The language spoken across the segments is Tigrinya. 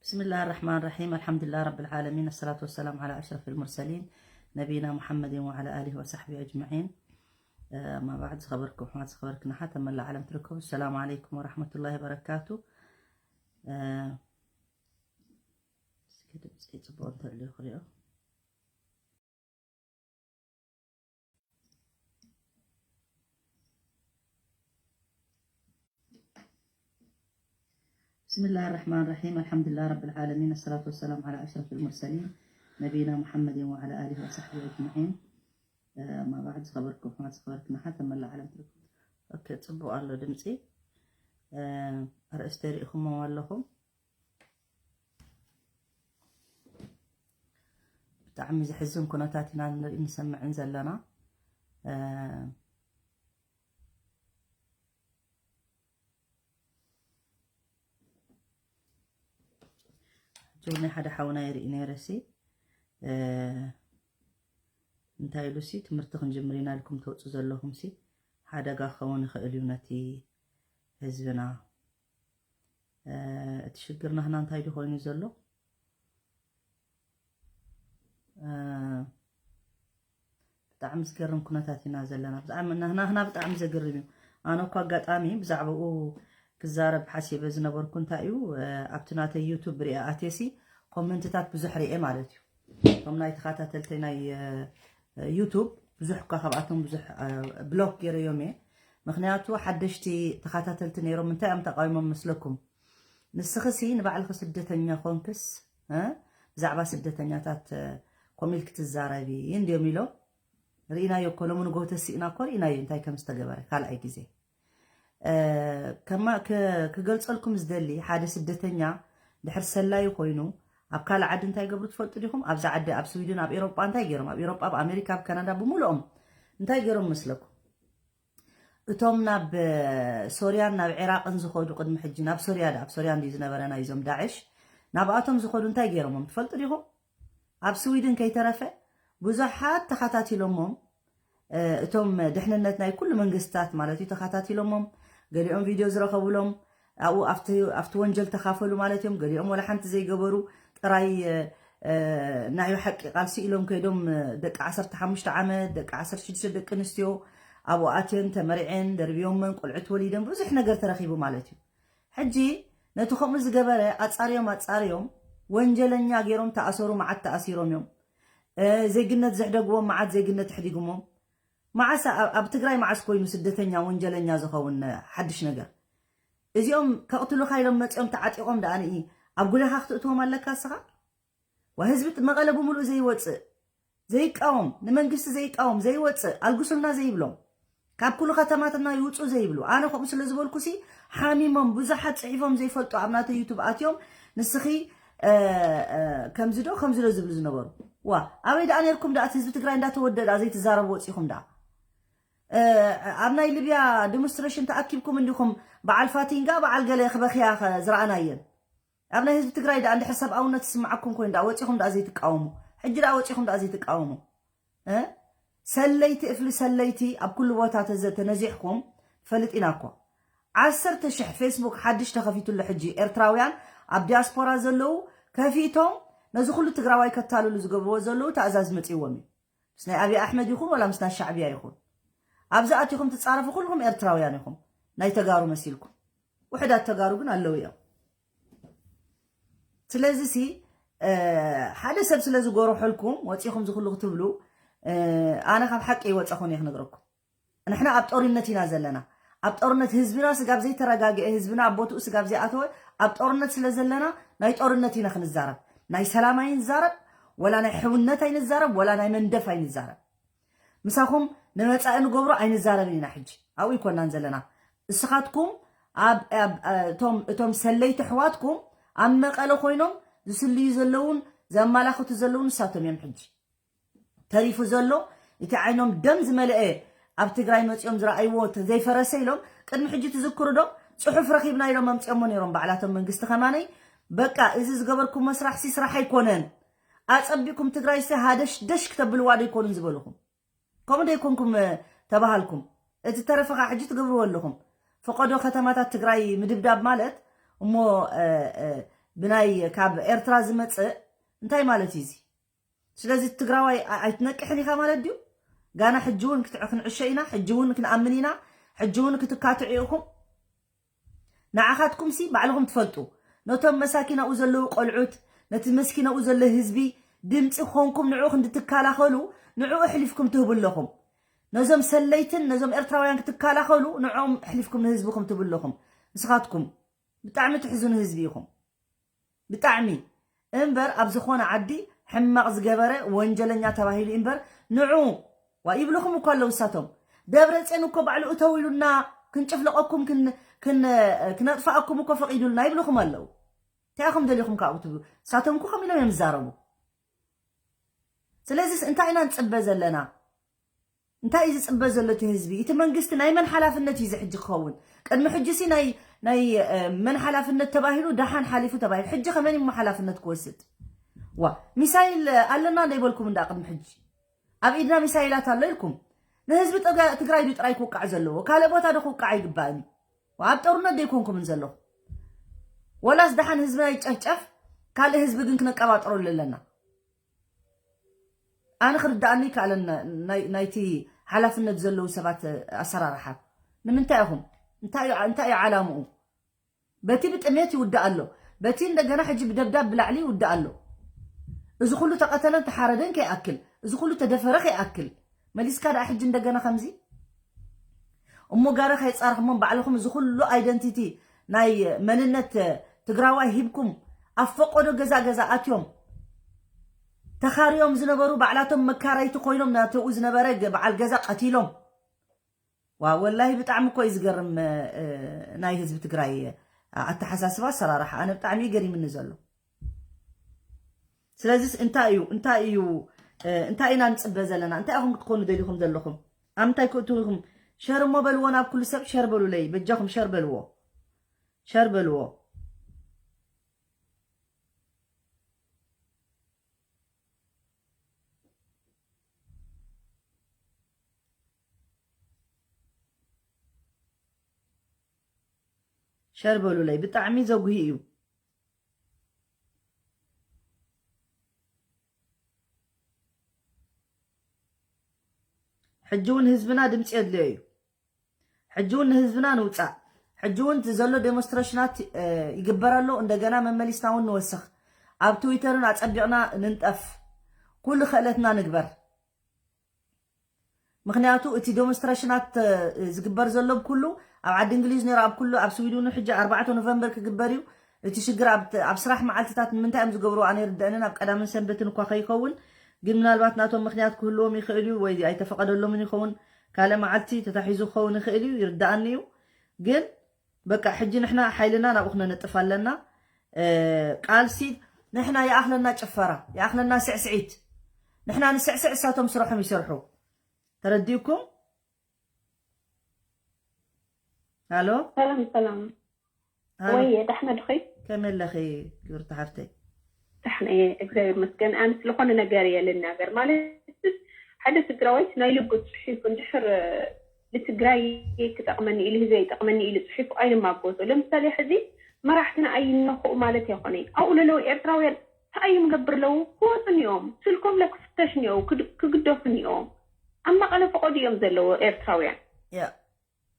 بسم الله الرحمن الرحيم. الحمد لله رب العالمين. الصلاة والسلام على أشرف المرسلين نبينا محمد وعلى آله وصحبه أجمعين. أما بعد، ዝኸበርኩም ኣሕዋት፣ ዝኸበርክን ኣሓት ኣብ መላእ ዓለም ትርከቡ፣ السلام عليكم ورحمة الله وبركاته. እስኪ ድምፂ ፅቡቅ እንተልዩ ክሪኦ። بسم الله الرحمن الرحيم. الحمد لله رب العالمين. الصلاة والسلام على أشرف المرسلين نبينا محمد وعلى آله وصحبه أجمعين. أما بعد، ዝኸበርኩም ኣሕዋት፣ ዝኸበርክን ኣሓት ኣብ መላእ ዓለም ትርከቡ። ኦኬ፣ ፅቡቅ ኣሎ ድምፂ። ኣርእስተ ርኢኹሞ ኣለኹም። ብጣዕሚ ዘሕዝን ኩነታት ኢና ንርኢ ንሰምዕን ዘለና። ሕጂ ናይ ሓደ ሓውና ይርኢ ነይረ ሲ እንታይ ኢሉ ሲ ትምህርቲ ክንጅምር ኢና ኢልኩም ተውፁ ዘለኹም ሲ ሓደጋ ክኸውን ይኽእል እዩ ነቲ ህዝብና። እቲ ሽግር ናህና እንታይ ድኾይኑ ዘሎ? ብጣዕሚ ዝገርም ኩነታት ኢና ዘለና። ብጣዕሚ ናህና ብጣዕሚ ዘገርም እዩ። ኣነ እኮ ኣጋጣሚ ብዛዕባኡ ክዛረብ ሓሲበ ዝነበርኩ እንታይ እዩ፣ ኣብቲ ናተይ ዩቱብ ሪአ ኣቴሲ ኮመንትታት ብዙሕ ሪአ ማለት እዩ። እቶም ናይ ተኸታተልተይ ናይ ዩቱብ ብዙሕ እኳ ካብኣቶም ብዙሕ ብሎክ ገይረዮም እየ። ምክንያቱ ሓደሽቲ ተኸታተልቲ ነይሮም። እንታይ እዮም ተቃዊሞም መስለኩም? ንስኽሲ ንባዕልኺ ስደተኛ ኮንክስ ብዛዕባ ስደተኛታት ኮሚል ክትዛረቢ እንዲዮም ኢሎም። ርኢናዮ እኮ ሎሚ ንጎ ተሲእና እኮ ርኢናዮ እንታይ ከም ዝተገበረ ካልኣይ ግዜ። ከማ ክገልፀልኩም ዝደሊ ሓደ ስደተኛ ድሕር ሰላዩ ኮይኑ ኣብ ካልእ ዓዲ እንታይ ገብሩ ትፈልጡ ዲኹም? ኣብዚ ዓዲ ኣብ ስዊድን ኣብ ኤሮጳ እንታይ ገይሮም? ኣብ ኤሮጳ ኣብ ኣሜሪካ ኣብ ካናዳ ብምሉኦም እንታይ ገይሮም መስለኩም? እቶም ናብ ሶርያን ናብ ዒራቅን ዝኸዱ ቅድሚ ሕጂ ናብ ሶርያ ዳ ኣብ ሶርያ እንዲ ዝነበረ ናይዞም ዳዕሽ ናብኣቶም ዝኸዱ እንታይ ገይሮሞም ትፈልጡ ዲኹም? ኣብ ስዊድን ከይተረፈ ብዙሓት ተኸታቲሎሞም እቶም ድሕንነት ናይ ኩሉ መንግስታት ማለት እዩ ተኸታቲሎሞም ገሊኦም ቪድዮ ዝረኸቡሎም ኣብኡ ኣብቲ ወንጀል ተኻፈሉ ማለት እዮም። ገሊኦም ወላ ሓንቲ ዘይገበሩ ጥራይ ናይ ሓቂ ቃልሲ ኢሎም ከይዶም ደቂ ዓሰርተ ሓሙሽተ ዓመት ደቂ ዓሰርተ ሽዱሽተ ደቂ ኣንስትዮ ኣብኡ ኣትየን ተመሪዐን ደርብዮመን ቆልዑት ወሊደን ብዙሕ ነገር ተረኺቡ ማለት እዩ። ሕጂ ነቲ ከምኡ ዝገበረ ኣጻርዮም ኣጻርዮም ወንጀለኛ ገይሮም ተኣሰሩ፣ መዓት ተኣሲሮም እዮም። ዜግነት ዘሕደግዎም መዓት ዜግነት ኣሕዲግሞም። መዓስ ኣብ ትግራይ መዓስ ኮይኑ ስደተኛ ወንጀለኛ ዝኸውን ሓድሽ ነገር? እዚኦም ከቕትሉኻ ኢሎም መፂኦም ተዓጢቖም ደኣ ንኢ ኣብ ጉዳኻ ክትእትዎም ኣለካ እስኻ? ወህዝቢ መቐለ ብምሉእ ዘይወፅእ ዘይቃወም ንመንግስቲ ዘይቃወም ዘይወፅእ ኣልግሱልና ዘይብሎም ካብ ኩሉ ከተማትና ይውፁ ዘይብሉ ኣነ ከምኡ ስለ ዝበልኩ ሲ ሓሚሞም ብዙሓት ፅሒፎም ዘይፈልጡ ኣብ ናተ ዩቱብ ኣትዮም ንስኺ ከምዚ ዶ ከምዚ ዶ ዝብሉ ዝነበሩ ዋ ኣበይ ደኣ ነርኩም ደኣ ህዝቢ ትግራይ እንዳተወደዳ ዘይትዛረቡ ወፂኹም ደኣ ኣብ ናይ ሊብያ ዲሞንስትሬሽን ተኣኪብኩም እንዲኹም በዓል ፋቲንጋ በዓል ገለ ክበኽያ ዝረኣናየን ኣብ ናይ ህዝቢ ትግራይ ደኣ እንድሕር ሰብኣውነት ዝስምዓኩም ኮይኑ ደኣ ወፂኹም ደኣ ዘይትቃወሙ ሕጂ ደኣ ወፂኹም ደኣ ዘይትቃወሙ ሰለይቲ እፍሊ ሰለይቲ ኣብ ኩሉ ቦታ ተነዚሕኩም ፈልጥ ኢና እኮ ዓሰርተ ሽሕ ፌስቡክ ሓድሽ ተኸፊቱሉ ሕጂ ኤርትራውያን ኣብ ዲያስፖራ ዘለዉ ከፊቶም ነዚ ኩሉ ትግራዋይ ከታልሉ ዝገብርዎ ዘለዉ ትእዛዝ መፂዎም እዩ ምስ ናይ ኣብይ ኣሕመድ ይኹን ወላ ምስ ናይ ሻዕብያ ይኹን ኣብዚ ኣቲኹም ትፃረፉ ኩልኹም ኤርትራውያን ኢኹም ናይ ተጋሩ መሲልኩም ውሕዳት ተጋሩ ግን ኣለዉ እዮም ስለዚ ሲ ሓደ ሰብ ስለ ዝጎረሐልኩም ወፂኹም ዝኽሉ ክትብሉ ኣነ ካብ ሓቂ ይወፀኹን እየ ክነግረኩም ንሕና ኣብ ጦርነት ኢና ዘለና ኣብ ጦርነት ህዝብና ስጋብ ዘይተረጋግአ ህዝብና ኣብ ቦትኡ ስጋብ ዘይኣተወ ኣብ ጦርነት ስለ ዘለና ናይ ጦርነት ኢና ክንዛረብ ናይ ሰላም ኣይንዛረብ ወላ ናይ ሕውነት ኣይንዛረብ ወላ ናይ መንደፍ ኣይንዛረብ ምሳኹም ንመፃኢ ንገብሮ ኣይንዛረብን ኢና ሕጂ ኣብኡ ይኮናን ዘለና እስኻትኩም እቶም ሰለይቲ ኣሕዋትኩም ኣብ መቐለ ኮይኖም ዝስልዩ ዘለውን ዘመላኽቱ ዘለውን ንሳቶም እዮም ሕጂ ተሪፉ ዘሎ እቲ ዓይኖም ደም ዝመልአ ኣብ ትግራይ መፂኦም ዝረኣይዎ ዘይፈረሰ ኢሎም ቅድሚ ሕጂ ትዝክሩ ዶ ፅሑፍ ረኺብና ኢሎም ኣምፅኦሞ ነይሮም ባዕላቶም መንግስቲ ከማነይ በቃ እዚ ዝገበርኩሞ ስራሕ ሲ ስራሕ ኣይኮነን ኣፀቢኩም ትግራይ ሲ ሃደሽደሽ ክተብልዋ ዶ ይኮኑን ዝበልኹም ከምኡ ዶ ይኮንኩም ተባሃልኩም እቲ ተረፈ ከዓ ሕጂ ትገብርዎ ኣለኹም ፈቀዶ ከተማታት ትግራይ ምድብዳብ ማለት እሞ ብናይ ካብ ኤርትራ ዝመጽእ እንታይ ማለት እዩ እዚ? ስለዚ ትግራዋይ ኣ- ኣይትነቅሕን ኢኻ ማለት ድዩ? ጋና ሕጂ እውን ክትዕ ክንዕሾ ኢና፣ ሕጂ እውን ክንኣምን ኢና፣ ሕጂ እውን ክትካትዑ ኢኹም። ንዓኻትኩም ሲ ባዕልኹም ትፈልጡ። ነቶም መሳኪን ኣብኡ ዘለዉ ቆልዑት፣ ነቲ መስኪን ኣብኡ ዘሎ ህዝቢ ድምፂ ክኾንኩም ንዕኡ ክንዲ ትከላኸሉ ንዕኡ ኣሕሊፍኩም ትህቡ ኣለኹም። ነዞም ሰለይትን ነዞም ኤርትራውያን ክትከላኸሉ ንዕኦም ኣሕሊፍኩም ንህዝብኹም ትህቡ ኣለኹም። ንስኻትኩም ብጣዕሚ ትሕዝኑ ህዝቢ ኢኹም። ብጣዕሚ እምበር ኣብ ዝኾነ ዓዲ ሕማቕ ዝገበረ ወንጀለኛ ተባሂሉ እምበር ንዑ ዋ ይብልኹም እኮ ኣለዉ። እሳቶም ደብረ ጽዮን እኮ ባዕሉ እተው ኢሉና ክንጭፍለቐኩም ክን- ክን- ክነጥፋኣኩም እኮ ፈቒዱልና ይብልኹም ኣለዉ። እንታይ ኢኹም ደሊኹም ካብኡ ትብሉ? እሳቶም እኮ ከም ኢሎም እዮም ዝዛረቡ። ስለዚስ እንታይ ኢና ንጽበ ዘለና? እንታይ እዩ ዝጽበ ዘሎ እቲ ህዝቢ? እቲ መንግስቲ ናይ መን ሓላፍነት እዩ እዚ ሕጂ ክኸውን? ቅድሚ ሕጂ ሲ ናይ ናይ እ፣ መን ሓላፍነት ተባሂሉ ደሓን ሓሊፉ ተባሂሉ። ሕጂ ከመን እሞ ሓላፍነት ክወስድ? ዋ ሚሳይል ኣለና እንደ ይበልኩም እንዳ ቅድሚ ሕጂ ኣብ ኢድና ሚሳይላት ኣሎ ኢልኩም። ንህዝቢ ጥጋ- ትግራይ ድዩ ጥራይ ክውቃዕ ዘለዎ? ካልእ ቦታ ዶ ክውቃዕ ኣይግባእን እዩ? ኣብ ጦርነት ዶ ይኮንኩምን ዘለኹም? ወላስ ደሓን ህዝብና ይጨፍጨፍ ካልእ ህዝቢ ግን ክነቀባጥረሉ ኣለና? ኣነ ክርዳኣኒ ይከኣለን ናይ- ናይቲ ሓላፍነት ዘለዉ ሰባት ኣሰራርሓ ንምንታይ ኢኹም እንታይ እዩ- እንታይ እዩ ዓላምኡ? በቲ ብጥሜት ይውዳእ ኣሎ፣ በቲ እንደገና ሕጂ ብደብዳብ ብላዕሊ ይውዳእ ኣሎ። እዚ ኩሉ ተቐተለን ተሓረደን ከይኣክል፣ እዚ ኩሉ ተደፈረ ከይኣክል፣ መሊስካ ደኣ ሕጂ እንደገና ከምዚ እሞ ጋራ ከይጻርኽሞም ባዕልኹም እዚ ኩሉ ኣይደንቲቲ ናይ መንነት ትግራዋይ ሂብኩም ኣብ ፈቆዶ ገዛ ገዛ ኣትዮም ተኻርዮም ዝነበሩ ባዕላቶም መካረይቲ ኮይኖም ናተኡ ዝነበረ ገ- በዓል ገዛ ቀቲሎም። ዋ ወላሂ ብጣዕሚ እኮ እዩ ዝገርም እ፣ ናይ ህዝቢ ትግራይ ኣተሓሳስባ ኣሰራርሓ ኣነ ብጣዕሚ እዩ ገሪምኒ ዘሎ። ስለዚስ እንታይ እዩ እንታይ እዩ እ፣ እንታይ ኢና ንፅበ ዘለና እንታይ ኢኹም ክትኮኑ ደሊኹም ዘለኹም? ኣብ ምንታይ ክእትው ኢኹም? ሸር እሞ በልዎ ናብ ኩሉ ሰብ ሸር በሉለይ በጃኹም ሸር በልዎ ሸር በልዎ። ሸር በሉለይ ብጣዕሚ ዘጉሂ እዩ። ሕጂ እውን ህዝብና ድምፂ የድልዮ እዩ። ሕጂ እውን ንህዝብና ንውፃእ። ሕጂ እውን እቲ ዘሎ ዴሞንስትሬሽናት ይግበር ኣሎ። እንደገና መመሊስና እውን ንወስኽ። ኣብ ትዊተርን ኣፀቢቕና ንንጠፍ። ኩሉ ክእለትና ንግበር። ምክንያቱ እቲ ዴሞንስትሬሽናት ዝግበር ዘሎ ብኩሉ ኣብ ዓዲ እንግሊዝ ነይሩ ኣብ ኩሉ ኣብ ስዊድኑ ሕጂ ኣርባዕተ ኖቨምበር ክግበር እዩ። እቲ ሽግር ኣብ ስራሕ መዓልትታት ንምንታይ እዮም ዝገብሩ ኣነ ይርደአንን ኣብ ቀዳምን ሰንበትን እኳ ከይኸውን ግን ምናልባት ናቶም ምክንያት ክህልዎም ይኽእል እዩ ወይ ኣይተፈቀደሎምን ይኸውን ካልእ መዓልቲ ተታሒዙ ክኸውን ይኽእል እዩ ይርደኣኒ እዩ ግን በቃ ሕጂ ንሕና ሓይልና ናብኡ ክነነጥፍ ኣለና ቃልሲ ንሕና ይኣኽለና ጭፈራ ይኣኽለና ስዕስዒት ንሕና ንስዕስዕ እሳቶም ስረሖም ይሰርሑ ተረዲእኩም ኣሎ ሰላም ሰላም ወይ ዳሕና ድኺ ከመይ ኣለኺ ክብርቲ ሓፍተይ ዳሕና እየ እግዚኣብሔር መስገን ኣንስ ዝኾነ ነገር እየ ልናገር ማለት ሓደ ትግራዋይት ናይ ልቡ ፅሒፉ እንድሕር ንትግራይ ክጠቕመኒ ኢሉ ህዝበይ ይጠቕመኒ ኢሉ ፅሒፉ ኣይንማጎቶ ለምሳሌ ሕዚ መራሕትና ኣይነኽኡ ማለት ኣይኮነ ኣብኡ ለለዉ ኤርትራውያን እንታይ እዮም ገብር ለዉ ክወፁ እኒኦም ስልኮም ለክፍተሽ እኒኦ ክግደፉ እኒኦም ኣብ መቐለ ፈቐዱ እዮም ዘለዎ ኤርትራውያን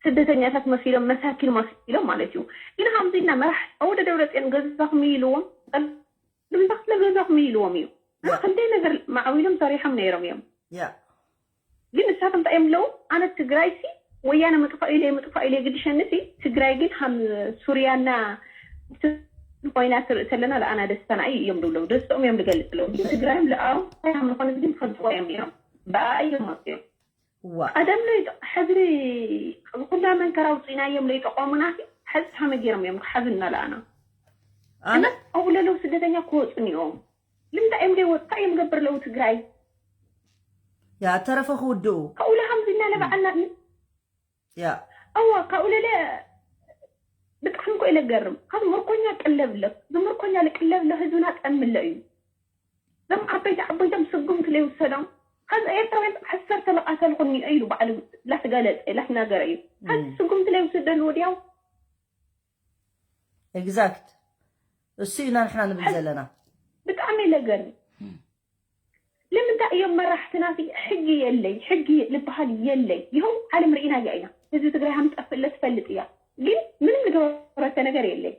ስደተኛታት መሲሎም መሳኪን መሲሎም ማለት እዩ ግን ከምዚ ኢልና መራሕ ኣወደ ደብረፅዮን ገዛኹም ይኢልዎም ልምዛክለ ገዛኹም ይኢልዎም እዩ ክንደይ ነገር ማዕዊሎም ሰሪሖም ነይሮም እዮም ግን ንሳቶም እንታይ እዮም ኣለዉ ኣነ ትግራይ ሲ ወያነ ምጥፋእ ኢለ ምጥፋእ ኢለ ግድሸኒ ሲ ትግራይ ግን ከም ሱርያና ኮይና ትርኢ ተለና ለኣና ደስታና እዩ እዮም ዝብለው ደስኦም እዮም ዝገልፅ ኣለዉ ትግራዮም ለኣው ምኾነ ግን ፈልጥዎ እዮም ነይሮም ብኣ እዮም መፅዮም ቀደም ለይ ሕዝሪ ዝኩላ መንከራ ውፅኢናዮም ለይጠቆሙና ሕዚ ሓመጊሮም እዮም ክሓዝና ለኣና ኣነ ኣብኡ ለለው ስደተኛ ክወፁ እኒኦም ልምንታይ እዮም ደይ ወፅታ እዮም ገብር ለው ትግራይ ያ ተረፈ ክውድኡ ካብኡ ለሃምዚ እናለባዓልና ያ እዋ ካብኡ ለለ ብጣዕሚ ኮ ኢለ ገርም ካብ ምርኮኛ ቅለብለ ዝምርኮኛ ልቅለብለ ህዝብና ጠምለ እዩ ዞም ዓበይቲ ዓበይቶም ስጉምቲ ለይውሰዶም ካብ ኤርትራውያን ዓሰርተ ለቃተልኩ እኒኦ ኢሉ ባዕሉ ላተገለፀ ላተናገረ እዩ ካብ ስጉምቲ ለይውስደሉ ወዲያው exact እሱ ኢና ንሕና ንብል ዘለና። ብጣዕሚ ለገርም። ንምንታይ እዮም መራሕትና ሕጊ የለይ ሕጊ ዝበሃል የለይ? ይኸው ዓለም ርኢናያ ኢና። ህዝቢ ትግራይ ሃምጠፍእለ ትፈልጥ እያ፣ ግን ምንም ዝገበረተ ነገር የለይ።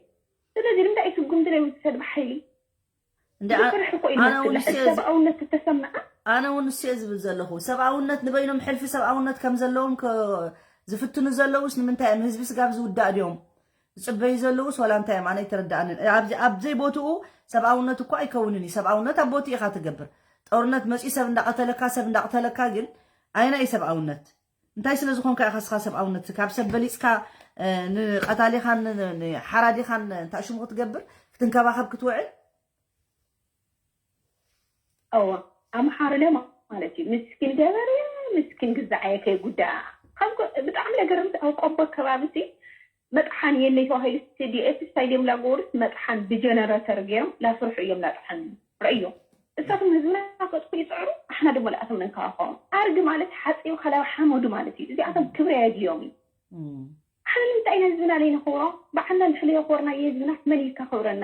ስለዚ ንምንታይ ስጉምቲ ናይ ውሰድ ብሓይሊ? እንደ ፍርሒ እኮ እዩ ዝመስል። ሰብኣውነት ዝተሰምዐ ኣነ እውን እሱ እየ ዝብል ዘለኹ። ሰብኣውነት ንበይኖም ሕልፊ ሰብኣውነት ከም ዘለዎም ዝፍትኑ ዘለውስ ንምንታይ እዮም? ህዝቢ ስጋብ ዝውዳእ ድዮም ዝፅበዩ ዘለውስ? ዋላ እንታይ እዮም? ኣነ ኣይተረዳኣንን። ኣብዘይ ቦትኡ ሰብኣውነት እኮ ኣይከውንን እዩ። ሰብኣውነት ኣብ ቦትኡ ኢኻ ትገብር። ጦርነት መፂኡ ሰብ እንዳቐተለካ ሰብ እንዳቕተለካ ግን ኣየና እዩ ሰብኣውነት? እንታይ ስለ ዝኾንካ ኢኻ ስኻ ሰብኣውነት ካብ ሰብ በሊፅካ ንቐታሊኻን ንሓራዲኻን እንታይ ሽሙ ክትገብር ክትንከባኸብ ክትውዕል? እዋ ኣምሓርለ ማለት እዩ። ምስኪን ገበሬ ምስኪን ግዛዓየ ከይጉዳኣ። ካብ ብጣዕሚ ለገርምቲ ኣብ ቆቦ ከባቢ ሲ መጥሓን የለይ ተባሂሉ ስቲዲኤፍ ስታዲየም ላጎርስ መጥሓን ብጀነረተር ገይሮም ላስርሑ እዮም ላጥሓን ረእዮ። እሳቶም ህዝብና ከጥፉ ይፅዕሩ፣ ኣሕና ድማ ልኣቶም ንንከባኸቦም። ኣርግ ማለት ሓፂቡ ካላዊ ሓመዱ ማለት እዩ። እዚኣቶም ክብሪ ኣየድልዮም እዩ። ኣነ ንምንታይ ኢና ህዝብና ለይነኽብሮ? በዓልና እንድሕር ለየኽበርናዮ ህዝብና መን እዩ ከኽብረና?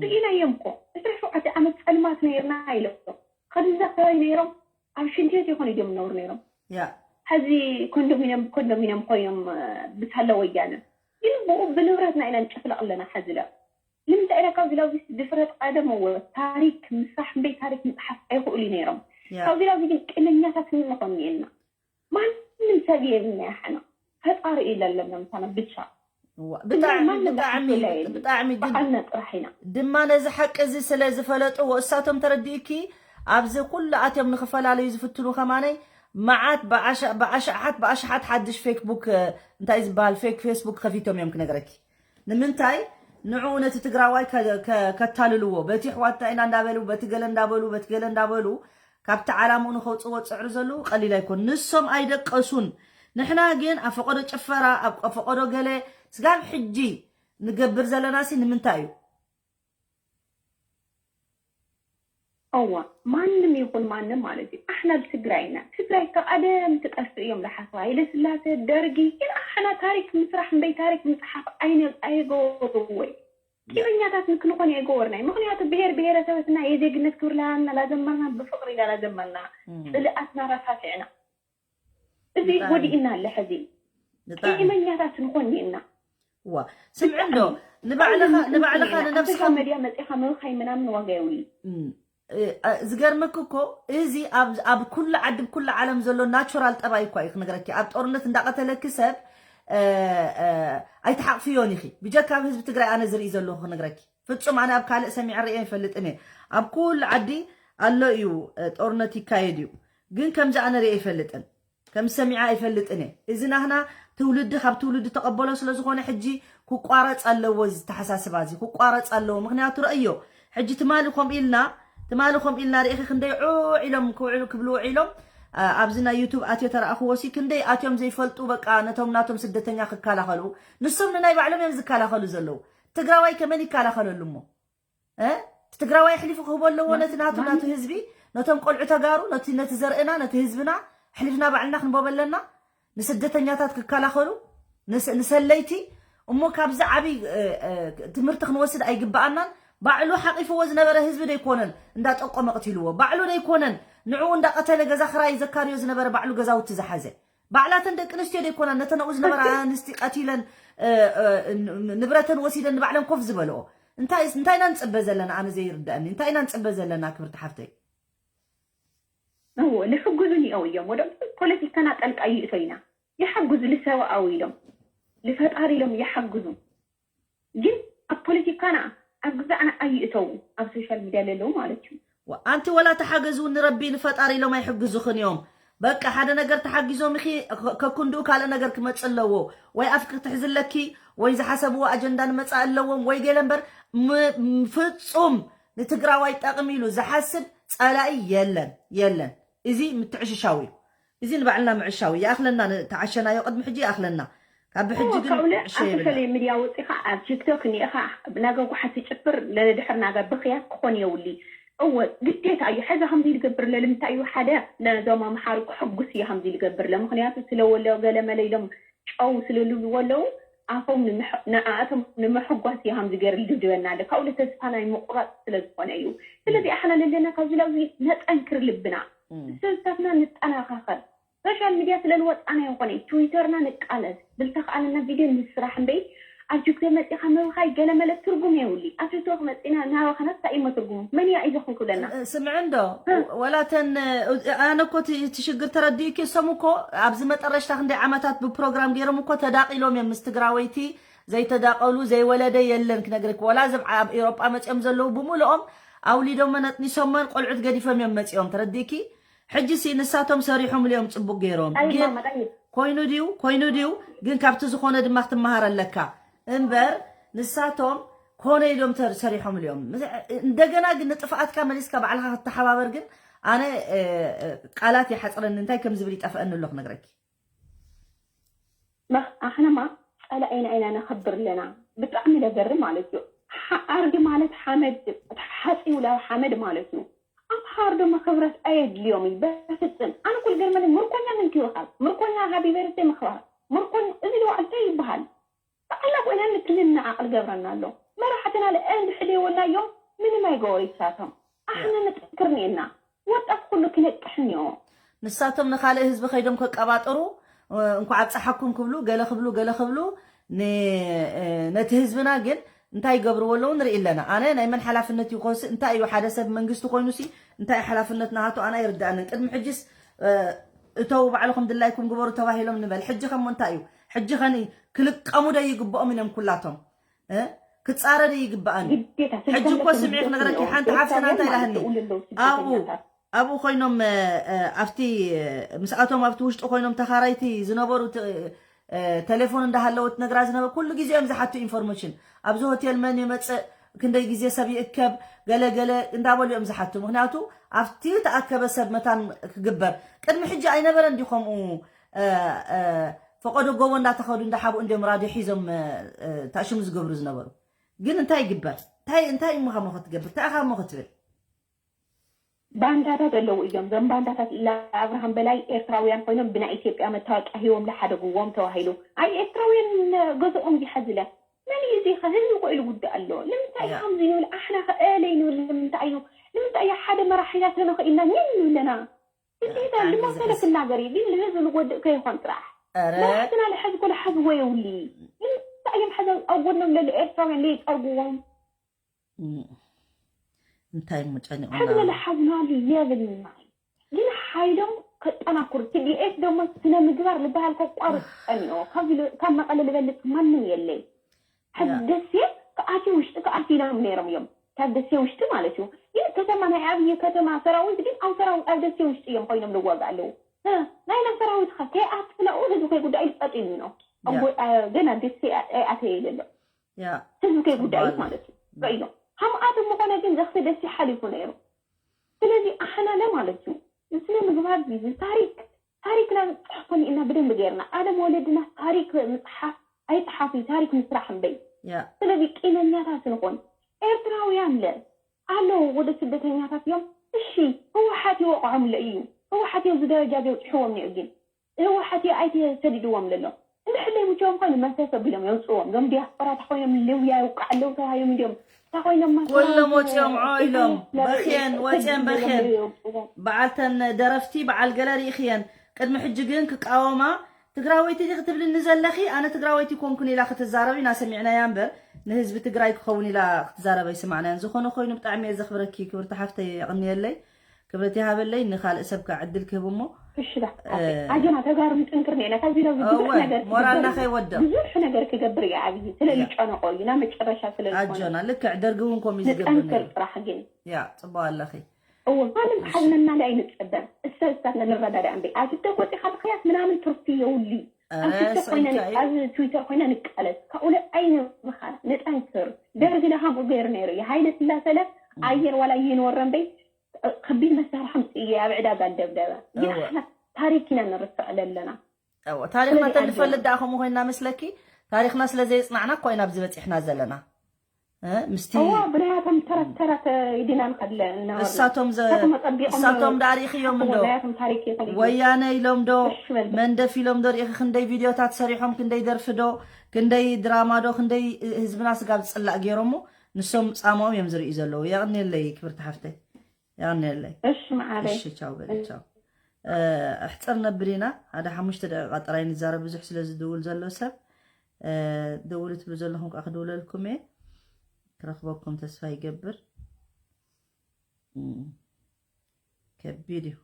ርኢናዮም እኮ ዕስራ ሸውዓተ ዓመት ፀልማት ነይርና ኢሎም ከድዛ ከባቢ ነይሮም ኣብ ሽንት ቤት ይኾኑ እዮም ነውር ነይሮም። ያ ሐዚ ኮንዶሚኒየም ኮንዶሚኒየም ኮይኖም ብሳለ ወያነ ግን ብኡ ብንብረትና ኢና ንጭፍለቕ ኣለና። ሐዚ ለ ንምንታይ ኢና ካብዚ ላዚ ድፍረት ቀደም እወ ታሪክ ምስራሕ እምበይ ታሪክ ምፅሓፍ ኣይኽእሉ ነይሮም። ያ ካብዚ ላዚ ግን ቅነኛታት ንኾን እየና። ማንም ሰብ የብልና ያሕና ፈጣሪ እዩ ለለና ምሳና ብቻ። እዋ፣ ብጣዕሚ ማንም ብጣዕሚ ዝሓስበላ የለን። ብጣዕሚ ግን በዓልና ጥራሕ ኢና። ድማ ነዚ ሓቂ እዚ ስለ ዝፈለጥዎ እሳቶም ተረዲእኪ ኣብዚ ኩሉ ኣትዮም ንክፈላለዩ ዝፍትኑ ከማነይ መዓት ብኣሻ- ብኣሽሓት ብኣሽሓት ሓድሽ ፌክቡክ እ፣ እንታይ ዝበሃል ፌክ ፌስቡክ ከፊቶም እዮም ክነግረኪ። ንምንታይ ንዕኡ ነቲ ትግራዋይ ከ- ከ- ከታልልዎ በቲ ኣሕዋትና ኢና እንዳበሉ በቲ ገለ እንዳበሉ በቲ ገለ እንዳበሉ ካብቲ ዓላምኡ ንኸውፅዎ ዝፅዕሩ ዘለዉ ቀሊል ኣይኮን። ንሶም ኣይደቀሱን። ንሕና ግን ኣብ ፈቐዶ ጭፈራ ኣብ ፈቐዶ ገለ ስጋብ ሕጂ ንገብር ዘለናሲ ንምንታይ እዩ? እዋ ማንም ይኹን ማንም ማለት እዩ። ኣሕና ብትግራይ ኢና። ትግራይ ካብ ቀደም ትጠፍእ እዮም ዝሓስቡ። ሃይለ ስላሴ፣ ደርጊ ግን ኣሕና ታሪክ ምስራሕ እምበይ ታሪክ ምፅሓፍ ኣይነ- ኣይገበሩ ወይ ቂመኛታት ንክንኾን ኣይገበርናይ። ምክንያቱ ብሄር ብሄረሰበትና የዜግነት ክብር ላሃና ላዘመርና ብፍቅሪ ኢና ላዘመርና እም። ፅልኣትና ረሳሲዕና እዚ ብጣዕሚ። ጎዲእና ኣለ ሕዚ ብጣዕሚ ቂመኛታት ንኾን እየና። ዋ ስምዒ እንዶ ንባዕልኻ ንባዕልኻ ንነብስኻ መድያ መፂኻ ምብኻይ ምናምን ዋጋ የብሉ። እም፣ እ፣ እ፣ ዝገርመክ እኮ እዚ ኣብ ኣብ ኩሉ ዓዲ ኩሉ ዓለም ዘሎ ናቹራል ጠባይ እኳ እዩ ክነግረኪ። ኣብ ጦርነት እንዳቐተለኪ ሰብ እ፣ እ፣ ኣይትሓቕፍዮን ኢኺ። ብጀካ ኣብ ህዝቢ ትግራይ ኣነ ዝርኢ ዘለኹ ክነግረኪ። ፍጹም ኣነ ኣብ ካልእ ሰሚዐ ርእየ ኣይፈልጥን እየ። ኣብ ኩሉ ዓዲ ኣሎ እዩ እ፣ ጦርነት ይካየድ እዩ። ግን ከምዚ ኣነ ርእየ ኣይፈልጥን። ከም ሰሚዐ ኣይፈልጥን እየ። እዚ ናህና ትውልዲ ካብ ትውልዲ ተቐበሎ ስለ ዝኾነ ሕጂ ክቋረፅ ኣለዎ። እዚ ተሓሳስባ እዚ ክቋረፅ ኣለዎ። ምክንያቱ ረእዮ ሕጂ ትማሊ ከምኡ ኢልና ትማሊ ከምኡ ኢልና ርኢኺ ክንደይ ዑዕ ኢሎም ክውዕሉ ክብሉ ውዒሎም ኣ- ኣብዚ ናይ ዩቱብ ኣትዮ ተረኣኽዎ ሲ ክንደይ ኣትዮም ዘይፈልጡ በቃ ነቶም ናቶም ስደተኛ ክከላኸሉ ንሶም ንናይ ባዕሎም እዮም ዝከላኸሉ ዘለዉ። ትግራዋይ ከመን ይከላኸለሉ እሞ እ? እቲ ትግራዋይ ኣሕሊፉ ክህቦ ኣለዎ ነቲ ናቱ ናቱ ህዝቢ ነቶም ቆልዑ ተጋሩ ነቲ ነቲ ዘርእና ነቲ ህዝብና ኣሕሊፍና ባዕልና ክንቦ በለና ንስደተኛታት ክከላኸሉ ንስ- ንሰለይቲ እሞ ካብዚ ዓብይ እ፣ እ፣ ትምህርቲ ክንወስድ ኣይግበኣናን። ባዕሉ ሓቂፍዎ ዝነበረ ህዝቢ ደይኮነን እንዳጠቆመ ቅትልዎ ባዕሉ ደይኮነን ንዕኡ እንዳቀተለ ገዛ ክራይ ዘካርዮ ዝነበረ ባዕሉ ገዛውቲ ዝሓዘ ባዕላተን ደቂ ኣንስትዮ ደይኮና ነተን ኣብኡ ዝነበራ ኣንስቲ ቀቲለን እ፣ እ፣ ን- ንብረተን ወሲደን ንባዕለን ኮፍ ዝበልኦ እንታይ እንታይ ኢና ንፅበ ዘለና ኣነ ዘይርዳእኒ እንታይ ኢና ንፅበ ዘለና ክብርቲ ሓፍተይ እዎ ልሕግዙ ኒአው እዮም ወደ ፖለቲካና ጠልቃ ይእቶ ኢና ይሓግዙ ልሰብኣዊ ኢሎም ልፈጣሪ ኢሎም ይሓግዙ ግን ኣብ ፖለቲካና ኣብ ግዛዕና ኣይእተው ኣብ ሶሻል ሚድያ ለለው ማለት እዩ ኣንቲ ወላ ተሓገዙ ንረቢ ንፈጣሪ ኢሎም ኣይሕግዙኽን እዮም በቃ ሓደ ነገር ተሓጊዞም ኢኺ ከኩንድኡ ካልእ ነገር ክመፅእ ኣለዎ ወይ ኣፍኪ ክትሕዝለኪ ወይ ዝሓሰብዎ ኣጀንዳ ንመፃእ ኣለዎም ወይ ገለ እምበር ም- ፍፁም ንትግራዋይ ጠቕሚ ኢሉ ዝሓስብ ፀላኢ የለን የለን እዚ ምትዕሽሻው እዩ እዚ ንባዕልና ምዕሻው ይኣኽለና ንተዓሸናዮ ቅድሚ ሕጂ ይኣኽለና ካብ ብሕጂ ግን ካብለ ዕሸ ኣብ የብልና ሶሻል ሚድያ ወፂኻ ኣብ ቲክቶክ እኒኢኻ ናገ ጓሓ ትጭፍር ለለድሕር ናገ ብኽያት ክኾን የውሊ እወ ግዴታ እዩ ሕዚ ከምዚ ዝገብር ለልምንታይ እዩ ሓደ ነዞም ኣምሓሩ ክሕጉስ እየ ከምዚ ዝገብር ለምክንያቱ ስለወለ ገለመለ ኢሎም ጨው ስለልብልዎ ኣለዉ ኣፎም ንምሕ- ንዓኣቶም ንምሕጓስ እዩ ከምዚ ገይሩ ዝድብድበና ኣሎ። ካብኡ ተስፋ ናይ ምቁራፅ ስለ ዝኾነ እዩ። ስለዚ ኣሕና ለለና ካብዚ ላብዚ ነጠንክር ልብና፣ ሰብታትና ንጠናኻኸር። ሶሻል ሚድያ ስለ ዝወፃና ይኾነ ትዊተርና ንቃለስ፣ ብልተኽኣለና ቪድዮ ንስራሕ እምበይ ኣብ ቲክቶክ መፂኻ ምብኻይ ገለመለ ትርጉም የብሉ። ኣብ ቲክቶክ መፂና ናባኸና እንታይ እሞ ትርጉሙ? መን እያ እዩ ዘኹን ክብለና? ስምዕ እንዶ፣ ወላ ተን ኣነ እኮ እቲ እቲ ሽግር ተረዲኡኪ። እሶም እኮ ኣብዚ መጠረሽታ ክንደይ ዓመታት ብፕሮግራም ገይሮም እኮ ተዳቂሎም እዮም ምስ ትግራወይቲ። ዘይተዳቀሉ ዘይወለደ የለን ክነግርክ። ወላ እዞም ኣብ ኤሮጳ መፂኦም ዘለዉ ብምልኦም ኣውሊዶመን ኣጥኒሶመን ቆልዑት ገዲፎም እዮም መፂኦም። ተረዲእኪ? ሕጂ ሲ ንሳቶም ሰሪሖምሉ እዮም ጽቡቅ ገይሮም። ኣይ ግን ማማ፣ ኣይ። ኮይኑ ድዩ? ኮይኑ ድዩ? ግን ካብቲ ዝኾነ ድማ ክትመሃር ኣለካ። እምበር ንሳቶም ኮነ ኢሎም ተር-፣ ሰሪሖምሉ እዮም። ምስ-፣ እንደገና ግን ንጥፍኣትካ መሊስካ ባዕልኻ ክትተሓባበር ግን ኣነ፣ እ፣ እ፣ ቃላት ይሓጽረኒ። እንታይ ከም ዝብል ይጠፍኣኒ ኣሎ ክነግረኪ። መኽ-፣ ኣሕናማ ጸላኢና ኢና ነኸብር ኣለና። ብጣዕሚ ለገርም ማለት እዩ። ሓ-፣ ኣርዲ ማለት ሓመድ፣ ተሓጺቡ ላብ ሓመድ ማለት እዩ። ኣምሓር ድማ ክብረት ኣየድልዮም እዩ በፍጽም። ኣነ ኩሉ ገርመኒ ምርኮኛ ምንኪ ይውሃብ፣ ምርኮኛ ሃቢ በርዝደይ ምኽባር፣ ምርኮኛ እዚ ልዋዕልታ ይበሃል። ብዓላ ኮይና ንክንነዓቕ ልገብረና ኣሎ። መራሕትና ለእንድሕር ደይወናዮም ምንም ኣይገበሩ ይሳቶም። ኣሕና ንጥንክር ኔና። ወጣት ኩሉ ክነቅሕ እኒኦ። ንሳቶም ንኻልእ ህዝቢ ከይዶም ከቀባጥሩ፣ እ፣ እንኳዕ ኣብፀሓኩም ክብሉ፣ ገለ ክብሉ፣ ገለ ክብሉ፣ ን-፣ እ፣ ነቲ ህዝብና ግን እንታይ ይገብርዎ ኣለዉ ንርኢ ኣለና። ኣነ ናይ መን ሓላፍነት እዩ ክወስድ? እንታይ እዩ ሓደ ሰብ መንግስቲ ኮይኑሲ እንታይ እዩ ሓላፍነት ናሃቱ? ኣነ ኣይርድኣንን። ቅድሚ ሕጅስ፣ እ፣ እተው ባዕልኹም ድላይኩም ግበሩ ተባሂሎም ንበል። ሕጂ ከሞ እንታይ እዩ? ሕጂ ኸኒ ክልቀሙ ዶ ይግብኦም ኢሎም ኩላቶም? እ? ክጻረድ ይግብኣኒ። ግዴታ ሕጂ ስልጣን እኮ ለተን ስምዒ ክነግረኪ፣ ሓንቲ ሓፍትና እንታይ ኢላህኒ? ኣብኡ ኣብኡ ኮይኖም፣ እ፣ እ፣ ኣብቲ፣ እ፣ ምስኣቶም ኣብቲ ውሽጢ ኮይኖም ተኻራይቲ ዝነበሩ ት-፣ እ፣ ቴሌፎን እንዳሃለወት ነግራ ዝነበ ኩሉ ግዜ እዮም ዝሓቱ ኢንፎርሜሽን። ኣብዚ ሆቴል መን ይመጽእ፣ ክንደይ ግዜ ሰብ ይእከብ፣ ገለ ገለ እንዳበሉ እዮም ዝሓቱ። ምኽንያቱ ኣብቲ ተኣከበ ሰብ መታን ክግበር። ቅድሚ ሕጂ ኣይነበረን ድዩ ከምኡ፣ እ፣ እ፣ ፈቐዶ ጎቦ እንዳተኸዱ እንዳሓብኡ እንዲዮም ራድዮ ሒዞም፣ እ፣ እ፣ ታሽሙ ዝገብሩ ዝነበሩ? ግን እንታይ ይግበር? እንታይ፣ እንታይ እሞ ኸሞ ክትገብር? እንታይ ኸሞ ክትብል? ባንዳታት ኣለዉ እዮም። እዞም ባንዳታት ለኣብርሃም በላይ ኤርትራውያን ኮይኖም ብናይ ኢትዮጵያ መታወቂያ ሂቦም ለሓደግዎም ተባሂሉ። ኣይ ኤርትራውያን ገዝኦም ይሓዝለ። መን እዩ እዚ ኸ? ህዝቢ እኮ ኢሉ ጉዳይ ኣሎ። ንምንታይ እዩ ያ። ከምዚ ንብል? ኣሕና ኸ እለይ ንብል ንምንታይ እዩ? ንምንታይ እዩ ሓደ መራሒና ተንኽኢልና ኝን ንብለና? ግዴታ ያ፣ ልሞት ግዜ ተለ ክናገር እዩ። ግን ንህዝቢ ንጎድእ ከይኾን ጥራሕ። ኧረ። መራሕትና ለሐዝኮ ለሐዝዎ የውሊ። ንምንታይ እዮም ሐዘ ኣብ ጎድኖም ለለ ኤርትራውያን ለይጸርግዎም? እም። እንታይ እሞ ጨኒቑና? ሕዚ ለሓዝናሉ የብልና። ግን ሓይሎም ከጠናክሩ፣ ቲ ዲ ኤፍ ደሞ ስነ ምግባር ልበሃል ከቋርጽ ጸኒኦ። ካብ ል-፣ ካብ መቐለ ልበልጽ ማንም የለይ። ሕዚ ያ። ደሴ ክኣትዩ ውሽጢ ክኣትዩ ኢሎም ነይሮም እዮም። ካብ ደሴ ውሽጢ ማለት እዩ። ግን ከተማ ናይ ኣብይ ከተማ ሰራዊት ግን ኣብ ሰራዊት ኣብ ደሴ ውሽጢ እዮም ኮይኖም ልዋጋ ኣለዉ። እ፣ ናይና ሰራዊት ኸ ከይኣትፍለኡ ህዝቢ ከይጉዳእ ኢሉ ጸጥ ኢሉ ነው። ያ። ኣብ ጎ-፣ አ፣ ገና ደሴ ኣ-፣ ኣይኣተየ ኢሉ ኣሎ። ያ። ህዝቢ ከይጉዳእ ጽቡቅ ማለት እዩ። ኣሎ። ርእዮ። ከምኣቶም ምኾነ ግን ዘኽቲ ደሴ ሓሊፉ ነይሩ። ስለዚ ኣሕና ለ ማለት እዩ። ስነ ምግባር እዚ ታሪክ፣ ታሪክና ንጽሕፎ ኒእና ብደንብ ገይርና። ኣለም ወለድና ታሪክ ምጽሓፍ ኣይጽሓፉ፣ ታሪክ ምስራሕ እምበይ። ያ። ስለዚ ቂመኛታት ንኾን። ኤርትራውያን ለ ኣለዉ ወደ ስደተኛታት እዮም። እሺ፣ ህወሓት ይወቕዖም ለ እዩ። ህወሓት እዮም እዚ ደረጃ ዘብጽሕዎም ኒኡ ግን። ህወሓት እዩ ኣይተ ሰዲድዎም ለሎ። እንድሕር ዘይምችዎም ኮይኑ መንፈስ ኣቢሎም የውፅዎም። እዞም ዲያስፖራ ተኮይኖም ልውያ ይውቃዕ ኣለዉ ተባሂሎም እንዲዮም። ተኮይኖም ኩሎም ወፂኦም ዖ ኢሎም በኽየን፣ ወፂአን በኽየን። በዓልተን ደረፍቲ በዓል ገለ ርኢኽየን። ቅድሚ ሕጂ ግን ክቃወማ ትግራወይቲ ዲኺ ትብልኒ ዘለኺ? ኣነ ትግራወይቲ ኮንኩን ኢላ ክትዛረብ ኢና ሰሚዕናያ እምበር ንህዝቢ ትግራይ ክኸውን ኢላ ክትዛረብ ኣይሰማዕናያን። ዝኾነ ኮይኑ ብጣዕሚ እየ ዘኽብረኪ ክብርቲ ሓፍተይ፣ የቕንየለይ። ክብረት ይሃበለይ። ንኻልእ ሰብ ከ ዕድል ክህብ እሞ፣ እሺ፣ ዳ፣ እ፣ ኣጆና ተጋሩ ንጥንክር ኔና። ካብዚ ላብዚ ብዙሕ እወ፣ ነገር ሞራልና ክገብር፣ ከይወድቕ። ብዙሕ ነገር ክገብር እየ ኣብይ። ስለ ያ። ዝጨነቆ እዩ፣ ናብ መጨረሻ ስለ ዝኾነ። ኣጆና፣ ልክዕ ደርጊ እውን ከምኡ እዩ ዝገብር ንጠንክር ነይሩ። ጥራሕ ግን። ያ፣ ጽቡቕ ኣለኺ። እወ፣ ማንም እሺ። ሓዝነና ላይ ኣይንጸበን። እሰ እሳትና ንረዳዳእ እምበይ። ኣብ ቲክቶክ ወጺኻ ምኽያስ ምናምን ትርፊ የውሊ። ኣብ ኧረ፣ ቲክቶክ ኮይና ስኢልካ ን-፣ እዩ። ኣብ ትዊተር ኮይና ንቃለስ። ካብኡ ላይ ኣይንብኻ፣ ንጠንክር። ደርጊ ለ ከምኡ ገይሩ ነይሩ እዩ። ሃይለ ስላሰ ለ እም። ኣየር ዋላ ይንወረ እምበይ፣ ከቢድ መሳርሒ ኣምፅኡ እየ ኣብ ዕዳጋ ዝደብደበ። ግን እወ። ኣሕና ታሪክ ኢና ንርስዕ ዘለና። እወ፣ ታሪኽና ስለዚ ተንፈልጥ ኣጆና። ደኣ ከምኡ ኮይንና መስለኪ? ታሪኽና ስለ ዘየጽናዕና እኮ ኢና ኣብዚ በጺሕና ዘለና። እ፣ ምስቲ እወ፣ ብናያቶም ተረት ተረት ኢድና ንኸድለ እናበልና እሳቶም ዘ- እሳቶም ኣጸቢቖም እሳቶም ዶ ኣሪኽዮም እንዶ ወላያቶም ታሪክ ይኸል ወያነ ኢሎም ዶ እሺ በል። መንደፍ ኢሎም ዶ ርኢኺ ክንደይ ቪድዮታት ሰሪሖም ክንደይ ደርፊ ዶ ክንደይ ድራማ ዶ ክንደይ ህዝብና ስጋብ ዝፅላእ ገይሮሞ ንሶም ፃማኦም እዮም ዝርእዩ ዘለዉ። የቕንየለይ ክብርቲ ሓፍተይ፣ የቕንየለይ። እሺ መዓረይ እሺ ቻው በል ቻው። እ፣ ኣሕፅር ነብር ኢና። ሓደ ሓሙሽተ ደቂቃ ጥራይ ንዛረብ፣ ብዙሕ ስለ ዝድውል ዘሎ ሰብ እ፣ ደውሉ ትብሉ ዘለኹም ከዓ ክድውለልኩም እየ። ክረኽበኩም ተስፋ ይገብር። እም፣ ከቢድ እዩ።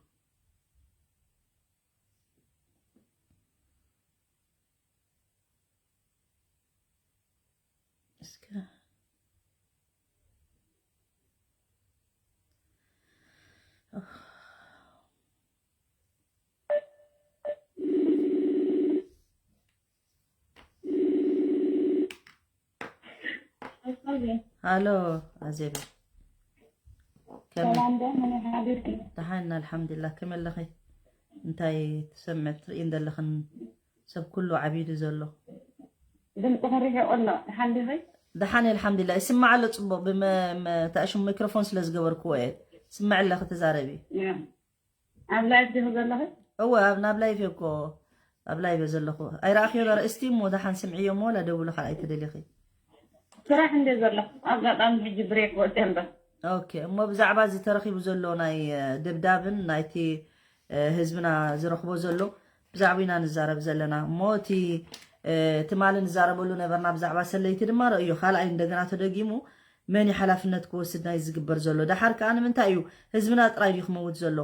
እስከ ሃሎ ኣዜብ፣ ከመይ? ሰላም ዶ? መን ሓቢርኪ? ደሓን፣ ኣልሓምዱሊላህ። ከመይ ኣለኺ? እንታይ ትሰምዕ ትርእይ እንደለኽን? ሰብ ኩሉ ዓቢዱ ዘሎ። ድምፂ ክሪሒ ኣሎ። ደሓን ዲኺ? ደሓን እየ፣ ኣልሓምዱሊላህ። ይስማዕ ኣሎ ጽቡቕ። ብመ-፣ መ-፣ ታሽሙ ሚክሮፎን ስለ ዝገበርክዎ እየ። ስምዕ ኣለኺ፣ ተዛረቢ። ያ። ኣብ ላይፍ ዲኺ ዘለኺ? እወ፣ ኣብ፣ ናብ ላይፍ እየ እኮ፣ ኣብ ላይፍ እየ ዘለኹ። ኣይረኣኽዮ ኣርእስቲ እሞ ደሓን ስምዕዮ እሞ፣ ወላ ደውሊ ካልኣይ ተደሊኺ። ስራሕ እንደ ዘለኹ። ኣጋጣሚ ሕጂ ብሬክ ወፅየ እምበር። ኦኬ፣ እሞ ብዛዕባ እዚ ተረኺቡ ዘሎ ናይ፣ እ፣ ደብዳብን ናይቲ፣ እ፣ ህዝብና ዝረኽቦ ዘሎ ብዛዕባ ኢና ንዛረብ ዘለና። እሞ እቲ፣ እ፣ ትማሊ ንዛረበሉ ነበርና ብዛዕባ ሰለይቲ ድማ ረእዮ። ካልኣይ እንደገና ተደጊሙ መን እዩ ሓላፍነት ክወስድ ናይ ዝግበር ዘሎ? ደሓር ከኣ ንምንታይ እዩ ህዝብና ጥራይ ድዩ ክመውት ዘሎ?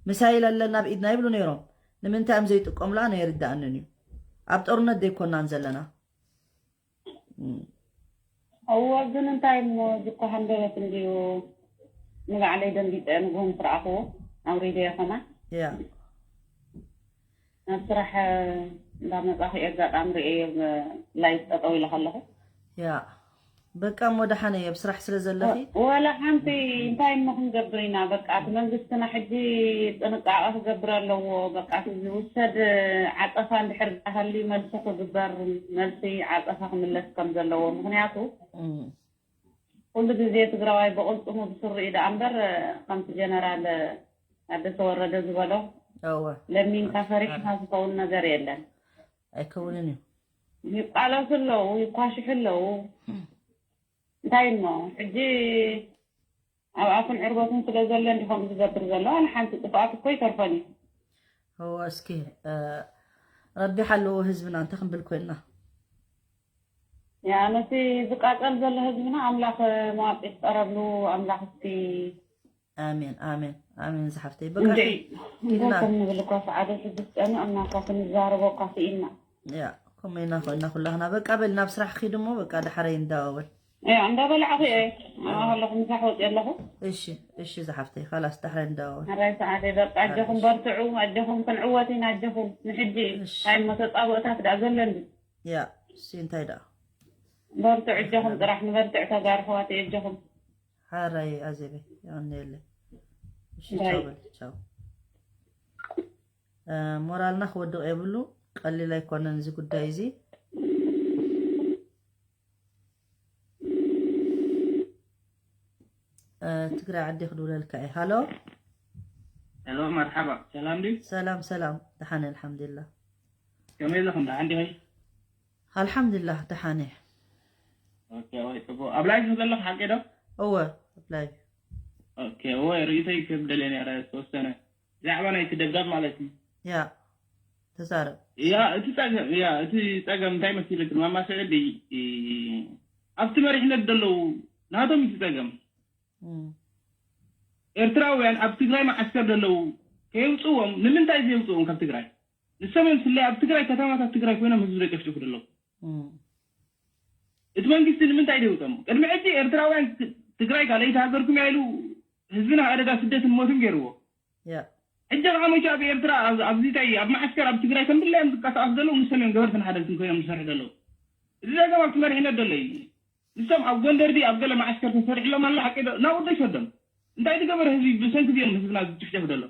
ሚሳይል ኣለና ኣብ ኢድና ይብሉ ነይሮም። ንምንታይ እዮም ዘይጥቀሙላ? ኣይርድኣንን እዩ። ኣብ ጦርነት ደይኮናን ዘለና። እም። እወ፣ ግን እንታይ እሞ፣ እዚ እኮ ሃንደበት እንድዩ። ንባዕለይ ደንጊፀ፣ ንግሆ ምስ ረኣኽዎ ኣውሪደዮ ከማን። ያ። ናብ ስራሕ እንዳመፃኹ ኣጋጣሚ ርእየዮ፣ ላይፍ ጠጠው ኢለ ከለኹ። ያ። በቃ እሞ ደሓን እየ፣ ኣብ ስራሕ ስለ ዘለኺ። ወላ ሓንቲ፣ እንታይ እሞ ክንገብር ኢና? በቃ እቲ መንግስትና ሕጂ ጥንቃቐ ክገብር ኣለዎ። በቃ እቲ ዝውሰድ ዓፀፋ እንድሕር ሃልዩ መልሲ ክግበር፣ መልሲ ዓፀፋ ክምለስ ከም ዘለዎ። ምኽንያቱ እም። ኩሉ ግዜ ትግራዋይ ብቕልፅሙ ብስሩ እዩ ደኣ እምበር፣ ከምቲ ጀነራል ታደሰ ወረደ ዝበሎ እወ። ለሚንካ ፈሪሕካ ዝኸውን ነገር የለን። ኣይከውንን እዩ። ይቃለሱ ኣለዉ፣ ይኳሽሑ ኣለዉ። እንታይ እሞ ሕጂ ኣብ ኣፉን ዕርበቱን ስለ ዘሎ እንዲኾም ዝገብር ዘሎ፣ ዋላ ሓንቲ ጥፍኣት እኮ ይተርፎን እዩ። እወ፣ እስኪ፣ እ፣ ረቢ ሓለዎ ህዝብና፣ እንታይ ክንብል ኮይንና? ያ፣ ነቲ ዝቃጸል ዘሎ ህዝብና ኣምላኽ መዋጽ ይፍጠረሉ፣ ኣምላኽ እስኪ። ኣሜን፣ ኣሜን፣ ኣሜን ዝሓፍተይ። በቃ እንዴ፣ ኪድና። እንታይ ንብል እኳ ሰዓደ ሽዱሽተ ጨኒቕና እኳ ክንዛረቦ እኳ ስኢንና። ያ፣ ከምኡ ኢና ኮይንና ኩላህና። በቃ በል ናብ ስራሕ ኪድ እሞ፣ በቃ ዳሕረይ እንዳዋወል። ያ፣ እንዳበላዕኹ እየ። ኣነ ከለኹ ምሳሕ ወፅየ ኣለኹ። እሺ፣ እሺ ዝሓፍተይ፣ ካላስ ዳሕረይ እንዳዋወል። ሕራይ ሰዓደ፣ በቃ ኣጆኹም እሺ። በርትዑ፣ ኣጆኹም ክንዕወት ኢና፣ ኣጆኹም። ንሕጂ እሺ። እንታይ እሞ ተጻብኦታት ደኣ ዘሎ እንዲ። ያ፣ እሺ፣ እንታይ ደኣ? በርትዑ፣ ኣጆኹም ጥራሕ ንበርትዕ ተጋሩ ኣሕዋተይ፣ ኣጆኹም። ሓራይ ኣዜበይ፣ የቐንየለይ። እሺ፣ ባይ። ቻው በል፣ ቻው። እ፣ ሞራልና ክወድቕ የብሉ፣ ቀሊል ኣይኮነን እዚ ጉዳይ እዚ። እ፣ ትግራይ ዓዲ ክድውለልካ እየ። ሃሎ። ሄሎ፣ መርሓባ። ሰላም ድዩ? ሰላም፣ ሰላም። ደሓን እየ፣ ኣልሓምዱሊላህ። ከመይ ኣለኹም? ደሓን ዲኺ? ኣልሓምዱሊላህ፣ ደሓን እየ። ኦኬ፣ ወይ ጽቡቕ። ኣብ ላይፍ ዘለኹ ሓቂ ዶ? እወ፣ ኣብ ላይፍ። ኦኬ፣ ወይ ርእይቶይ ክህብ ደልየ ነይረ ዝተወሰነ። ብዛዕባ ናይቲ ደብዳብ ማለት እዩ። ያ፣ ተዛረብ። ያ፣ እቲ ጸገም፣ ያ፣ እቲ ጸገም እንታይ መሲሉ ግን ማማ ስዕዲ፣ እ፣ ኣብቲ መሪሕነት ዘለዉ ናቶም እዩ እቲ ጸገም። እም፣ ኤርትራውያን ኣብ ትግራይ መዓስከር ዘለዉ ከየውፅዎም ንምንታይ ዘየውፅዎም ካብ ትግራይ? ንሶም እዮም ስለ ኣብ ትግራይ ከተማታት ትግራይ ኮይኖም ህዝቢ ዘጨፍጭፉ ዘለዉ። እም፣ እቲ መንግስቲ ንምንታይ ደይውፅኦም? ቅድሚ ሕጂ ኤርትራውያን ት-፣ ትግራይ ካልኣይቲ ሃገርኩም እያ ኢሉ ህዝብና ኣደጋ ስደትን ሞትን ገይርዎ። ያ፣ ሕጂ ከዓ መቸ ኣብ ኤርትራ ኣብ-፣ ኣብዚ እንታይ ኣብ መዓስከር ኣብ ትግራይ ከም ድላዮም ዝንቀሳቀሱ ዘለዉ ንሶም እዮም ገበርትን ሓደግትን ኮይኖም ዝሰርሑ ዘለዉ። እዚ ጸገም ኣብቲ መሪሕነት ዘሎ እዩ። ንሶም ኣብ ጎንደር ድዩ ኣብ ገለ መዓስከር ተሰሪሕሎም ኣሎ ሓቂ ዶ? ናብኡ ዶ ይሰዶም? እንታይ ዝገበረ ህዝቢ ብሰንኪ እዚኦም ህዝብና ዝጭፍጨፍ ዘሎ?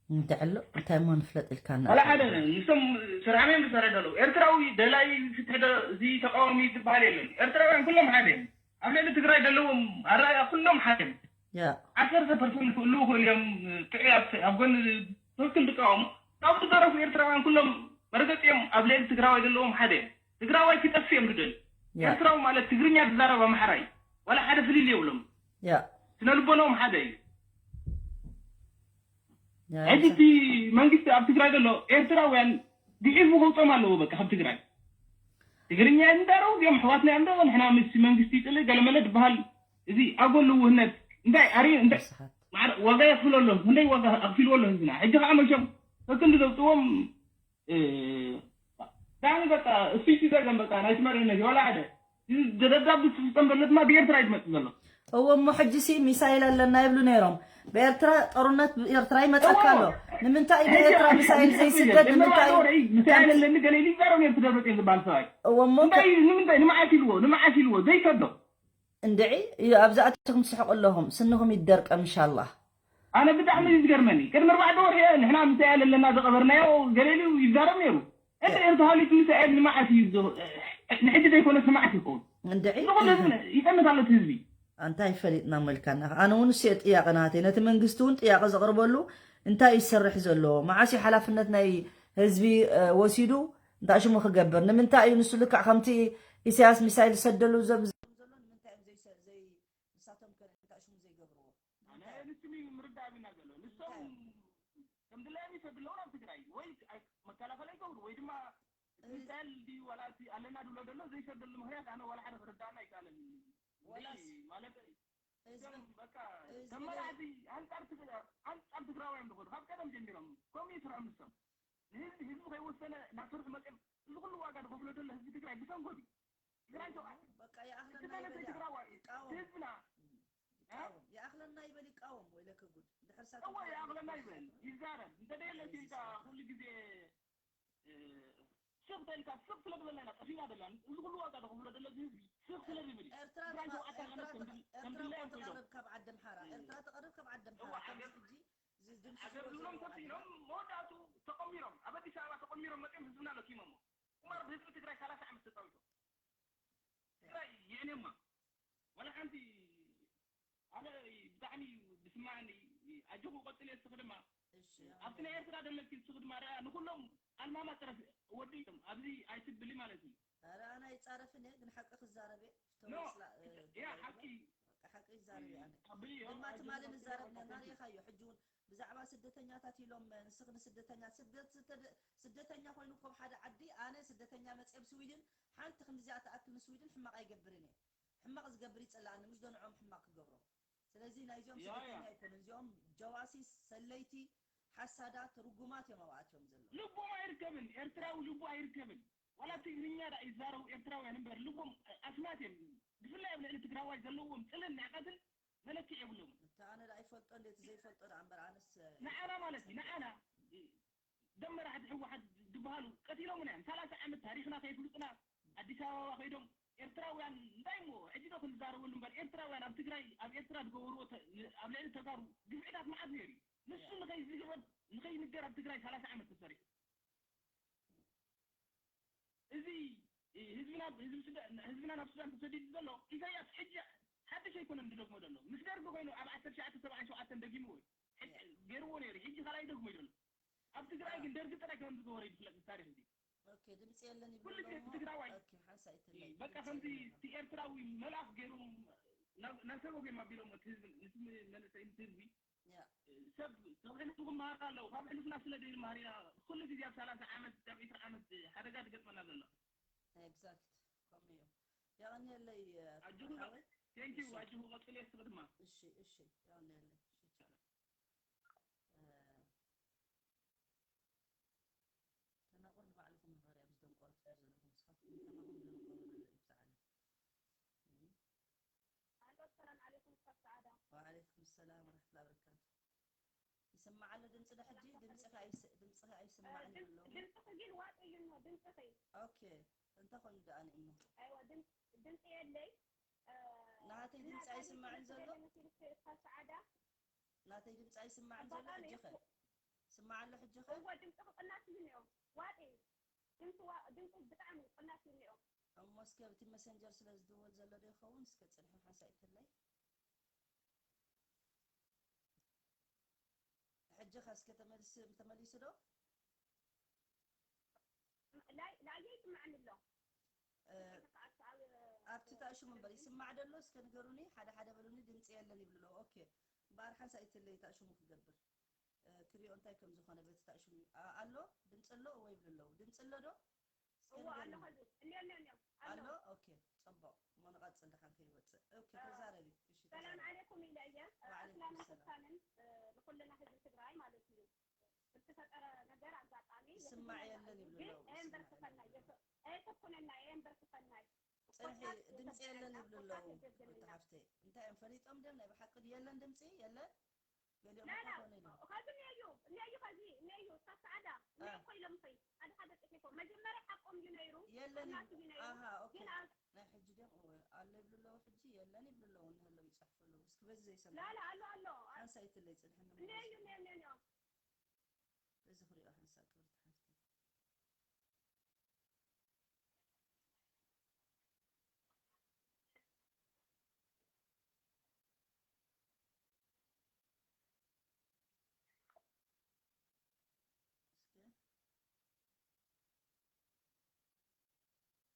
እንታይ ኣሎ? እንታይ እሞ ንፍለጥ ኢልካና? ዋላ ሓደ ንሶም ስርሖም እዮም ዝሰርሑ ዘለዉ። ኤርትራዊ ደላይ ፍትሒ ዶ እዚ ተቃዋሚ ዝበሃል የለን። ኤርትራውያን ኩሎም ሓደ እዮም። ኣብ ልዕሊ ትግራይ ዘለዎም ኣረኣእያ ኩሎም ሓደ እዮም። ያ ዓሰርተ ፐርሰንት ክእልዉ ክእሉ እዮም። ጥዑይ ኣብ ኣብ ጎኒ ትክክል ዝቃወሙ ካብኡ ዝተረፉ ኤርትራውያን ኩሎም መርገፂኦም ኣብ ልዕሊ ትግራዋይ ዘለዎም ሓደ እዮም። ትግራዋይ ክጠፍእ እዮም ዝደልዩ። ያ ኤርትራዊ ማለት ትግርኛ ዝዛረብ ኣምሓራይ ዋላ ሓደ ፍልል የብሎም። ያ ስነ ልቦናኦም ሓደ እዩ። ያ ሕጂ እቲ መንግስቲ ኣብ ትግራይ ዘሎ ኤርትራውያን ግዒዙ ከውፅኦም ኣለዎ። በቃ ካብ ትግራይ ትግርኛ እዮም ዝዛረቡ እዚኦም ኣሕዋትና እዮም ዶ ንሕና ምስ መንግስቲ ይፅልእ ገለመለ ዝበሃል እዚ ኣጎል ልውህነት እንታይ ኣሪ እንታይ ስሓት ማዕረ ዋጋ የኽፍሎ ኣሎ። ክንደይ ዋጋ ኣኽፊልዎ ኣሎ ህዝብና። ሕጂ ከዓ መሸም ከክንዲ ዘውፅዎም እ፣ ብጣዕሚ በቃ እሱ እዩ ዘገም በቃ ናይ ትመሪነት ዋላ ሓደ እዚ ደብዳብ ዝፍፀም ዘሎ ድማ ብኤርትራ እዩ ዝመፅእ ዘሎ። እዎ እሞ ሕጂሲ ሚሳይል ኣለና ይብሉ ነይሮም። ብኤርትራ ጦርነት ብኤርትራ ይመፀካ ኣሎ። ንምንታይ እዩ ብኤርትራ ሚሳይል ዘይስደድ? ንምንታይ እዩ ምሳይል ኣለኒ ገለ ኢሉ ይዛረብ ነይሩ ደብረፅዮን ዝበሃል ሰብኣይ። እዎ እሞ እንታይ እዩ ንምንታይ ንመዓስ ኢልዎ ንመዓስ ኢልዎ ዘይሰዶ እንድዒ እዩ ኣብዚ ኣቲኹም ትስሕቁ ኣለኹም። ስንኹም ይደርቀም እንሻላህ። ኣነ ብጣዕሚ እዩ ዝገርመኒ። ቅድሚ ኣርባዕተ ወርሒ ንሕና ምሳኤል ኣለና ዝቐበርናዮ ገለ ኢሉ ይዛረብ ነይሩ። እንተ ኤርትራዊት ምሳኤል ንመዓስ እዩ ዝ- ንሕጂ ዘይኮነስ ንመዓስ ይኸውን? እንድዒ ንኹሉ ህዝቢ ይጠምት ኣሎ እቲ ህዝቢ። እንታይ ፈሊጥና መልካና። ኣነ እውን እሱ ጥያቄ ናተይ ነቲ መንግስቲ እውን ጥያቄ ዘቕርበሉ እንታይ እዩ ዝሰርሕ ዘሎ? መዓስ እዩ ሓላፍነት ናይ ህዝቢ እ፣ ወሲዱ እንታይ ሽሙ ክገብር? ንምንታይ እዩ ንሱ ልክዕ ከምቲ ኢሳያስ ሚሳይል ዝሰደሉ ዘም ንሳቶም ከ እንታይ ሽሙ ዘይገብርዎ? ኣነ ንስሚ ምርዳእ ኣብና ዘሎ ንሶም ከም ድላዮም ይሰድለውን ኣብ ትግራይ ወይ ኣይ- መከላኸሊ ይገብሩ ወይ ድማ ሚሳኤል ድዩ ዋላ እቲ ኣለና ድብሎ ዘሎ ዘይሰደሉ ምክንያት ኣነ ዋላ ሓደ ክርዳእና ኣይከኣለን። ዋላስ ማለት ህዝቢ እዞም በቃ ህዝቢ ተመራዕቲ ኣንጻር ትግ- ኣንጻር ትግራዋይ እዮም ዝኾኑ ካብ ቀደም ጀሚሮም ከምኡ ይስርሖም ንሶም ንህዝቢ ህዝቢ ከይወሰነ እናሰርሑ መፅኦም እዚ ኩሉ ዋጋ ዝኸፍሎ ዘሎ ህዝቢ ትግራይ ብሰንኮም እዩ። ትግራይ ሸውዓተ በቃ የኣኽለና እቲ መንእሰይ ይበል ትግራዋይ ይቃወም ህዝብና ይቃወም የኣኽለና ይበል ይቃወም ወይ ለከጉድ ድሕር ሳት እወ የኣኽለና ይበል ይዛረብ እንተ ደየለ ኪዳ ኩሉ ግዜ እ፣ ስቕ ተልካ ስቕ ስለ ዝበለና ጠፊና ዘለና እዚ ኩሉ ዋጋ ዝኸፍሎ ዘሎ እዚ ህዝቢ ስቕ ስለ ዝብል እዩ። ኤርትራ ትግራይ ትቐ- ሸውዓተ ኤርትራ ዓመት ትቐ- ከም ድላዮም ኮይኖም ትቐርብ ካብ ዓዲ ኣምሓራ ኤርትራ ትቐርብ ካብ ዓዲ ኣምሓራ እዋ፣ ከምዚ ዓገብ- ሕጂ እዚ ድምፂ ዓገብ ዝወፅእ ዝብሎም ዘሎ ዓዲ ተስኢኖም መወዳእቱ ተቐሚሮም ኣብ ኣዲስ ኣበባ ተቐሚሮም መፅኦም ህዝብና ለኪሞሞ ቁማር ብህዝቢ ትግራይ ሰላሳ ዓመት ተፃዊቶም ትግራይ የዕንዮማ ዋላ ሓንቲ ኣነ ብጣዕሚ ዝስማዓኒ ኣጆኹ ቀፅል እስኺ ድማ እሺ ኣብቲ ናይ ኤርትራ ደለኪ እስኺ ድማ ደኣ ንኩሎም ኣልማማ ጥረፍ ወዲእቶም ኣብዚ ኣይትብሊ ማለት እዩ ኧረ ኣነ ኣይፃረፍን እየ ግን ሓቂ ክዛረብ እየ ኖ ተወስላ ያ ሓቂ ሓቂ ይዛረብ እየ ኣነ ኣብሊ ድማ ትማሊ ንዛረብ ነርና ሪኢኻዮ ሕጂ እውን ብዛዕባ ስደተኛታት ኢሎም ንስኽ ንስደተኛ ስደት ዝተደ- ስደተኛ ኮይኑ ኮብ ሓደ ዓዲ ኣነ ስደተኛ መፅየ ኣብ ስዊድን ሓንቲ ክንዲዚኣ ትኣክል ንስዊድን ሕማቕ ኣይገብርን እየ ሕማቕ ዝገብር ይፅላኣኒ ምሽ ዶ ንዖም ሕማቕ ክገብሮ ስለዚ ናይዚኦም ያ፣ ያ። ስደተኛ ኣይኮኑ እዚኦም ጀዋሲስ ሰለይቲ ሓሳዳት ርጉማት እዮም ኣብኣትዮም ዘለዉ ልቦም ኣይርከብን ኤርትራዊ ልቡ ኣይርከብን ዋላ ትግርኛ ዳ ይዛረቡ ኤርትራውያን እምበር ልቦም ኣስማት እዮም ብፍላይ ኣብ ልዕሊ ትግራዋይ ዘለዎም ጥልን ንዕቀትን መለክዕ የብሎም እቲ ኣነ ዳ ይፈልጦ እንዴት ዘይፈልጦ ዳ እምበር ኣነስ ንዓና ማለት እዩ ንዓና ደም መራሕቲ ህወሓት ዝበሃሉ ቀቲሎምና እዮም ሰላሳ ዓመት ታሪክና ከይፍልጡና ኣዲስ ኣበባ ከይዶም ኤርትራውያን እንታይ እሞ ሕጂ ዶ ክንዛረበሉ እምበር ኤርትራውያን ኣብ ትግራይ ኣብ ኤርትራ ዝገበርዎ ተ- ኣብ ልዕሊ ተጋሩ ግፍዕታት መዓት ነይሩ እዩ ንሱ ንኸይዝረብ ንኸይንገር ኣብ ትግራይ ሰላሳ ዓመት ተሰሪሑ እዚ ህዝብና ህዝቢ ሱዳ- ህዝብና ናብ ሱዳን ተሰዲዱ ዘሎ ኢሳያስ ሕጂ ሓድሽ ኣይኮነን ዝደግሞ ዘሎ ምስ ደርጊ ኮይኑ ኣብ ዓሰርተ ትሽዓተ ሰብዓን ሸውዓተን ደጊምዎ እዩ ሕጂ ገይርዎ ነይሩ ሕጂ ካልኣይ ደግሞ እዩ ዘሎ ኣብ ትግራይ ግን ደርጊ ጥራይ ከም ዝገበረ እዩ ዝፍለጥ እዚ ታሪክ እዚ ኦኬ ድምፂ የለን ኩሉ ይብሉ ትግራዋይ ኦኬ ሓንሳእ ይትለይ በቃ ከምዚ እቲ ኤርትራዊ መልኣኽ ገይሮም ናብ ናብ ሰበብ እዮም ኣቢሎም እቲ ህዝቢ ነቲ መንእሰይ ነቲ ህዝቢ ያ ሰብ ካብ ሕሉፉ ክመሃር ኣለዎ ካብ ሕሉፍና ስለ ዘይንመሃር ኢና ኩሉ ግዜ ኣብ ሰላሳ ዓመት ኣብ ዕስራ ዓመት ሓደጋ ዝገጥመና ዘሎ ኤግዛክት ከምኡ እዮም የቐንየለይ ኣጆኹ ሓወይ ቴንኪዩ ኣጆኹ ቀፅል የስኺ ድማ እሺ እሺ የቐንየለይ ተናቁር ንባዕልኹም ንኸርያ ምስ ደንቆሮ ትሕዙ ዘለኹም ንስኻትኩም ተማኹም ደንቆሮ ዘለኹም ሰዓለ ኣሎ ሰላም ዓለይኩም ካብ ሰዓዳ ወዓለይኩም ሰላም ወረሕመቱላ በረካቱ ይስማዕ ኣሎ ድምፂ ዶ ሕጂ ድምፅኺ ኣይስ- ድምፅኺ ኣይስማዕን ኣሎ ድምፅኺ ግን ዋጥ እዩ እሞ ድምፅኺ ኦኬ እንታይ ኮይኑ ደኣ ንእሞ ኣይዋ ድምፂ የለይ ናተይ ድምፂ ኣይስማዕን ዘሎ መሲልክ ካብ ሰዓዳ ናተይ ድምፂ ኣይስማዕን ዘሎ ሕጂ ኸ ስማዕ ኣሎ ሕጂ ኸ እዋ ድምፅኺ ቅናስ እዩ እኒኦ ዋጥ እዩ ድምፂ ዋ- ድምፂ ብጣዕሚ ቅናስ እዩ እኒኦ እሞ እስከ እቲ መሰንጀር ስለ ዝድወል ዘሎ ዶ ይኸውን? እስከ ጽንሒ ሓንሳእ ይትለይ። ሕጂ ኸ እስከ ተመልስ-፣ ተመሊሱ ዶ? ላየ ይስማዕኒ ኣሎ። ኣብቲ ታእሽሙ እምበር ይስማዕ ደሎ? እስከ ንገሩኒ፣ ሓደ ሓደ በሉኒ። ድምፂ የለን ይብሉ ኣለዉ። ኦኬ፣ እምበኣር ሓንሳእ ይትለይ ታእሽሙ ክገብር ክሪኦ እንታይ ከም ዝኾነ በቲ ታእሽሙ ኣሎ። ድምፂ ኣሎ ወይ ይብሉ ኣለዉ። ድምፂ ኣሎ ዶ? እዎ ኣሎ። ኸዚ እኒኦ እኒኦ እኒኦ ኣሎ። ኦኬ፣ ፅቡቕ። እሞ ንቐፅል፣ ደሓን ከይወፅእ። ኦኬ፣ ተዛረቢ። እሺ፣ ሰላም ተዛረቢ። ዓለይኩም ኢለ እየ። ወዓለይኩም ኣስላምን ሰላም። ክርስቲያንን ንኩልና ህዝቢ ትግራይ ማለት እዩ። ዝተፈጠረ ነገር ኣጋጣሚ ይስማዕ የለን ይብሉ ግን ኣለዉ። ኣየንበርክኸና እየ። ኣየተኩነና እየ፣ ኣየንበርክኸና እየ። ፅንሒ፣ ኮታስ ድምፂ የለን ይብሉ ኮታስ ኣለዉ። የጀግንና። ክብርቲ ሓፍተይ፣ እንታይ እዮም ፈሊጦም ድዮም? ናይ ብሓቂ ድዩ የለን ድምፂ? የለን? ገሊኦም ላላ እኮ ኮነ ኢሎም። ኸዚ እኒአዩ እኒአዩ ኸዚ እኒአዩ እሳት ሰዓዳ እኒአ እኮ ኢሎም ኸይ ሓደ ሓደ ፅሒፎም መጀመርያ ሓቆም እዩ ነይሩ። የለን እናት ይብሉ። እዩ ነይሩ። ኣሃ፣ ኦኬ። ግን ኣብ ናይ ሕጂ ድዮም? እወ፣ ኣሎ ይብሉ ኣለዉ። ሕጂ የለን ይብሉ ኣለዉ። እንሀለዉ ይፅሕፉ ኣለዉ። እስኪ በዚ ዘይሰምዑ ላላ ኣሎ ኣሎ ሓንሳእ ይትለይ፣ ፅንሒ እኒአዩ ንመለስ። እኒአ እኒአ እኒኦ በዚ ክሪኦ ሓንሳእ፣ ክብርቲ ሓፍተይ።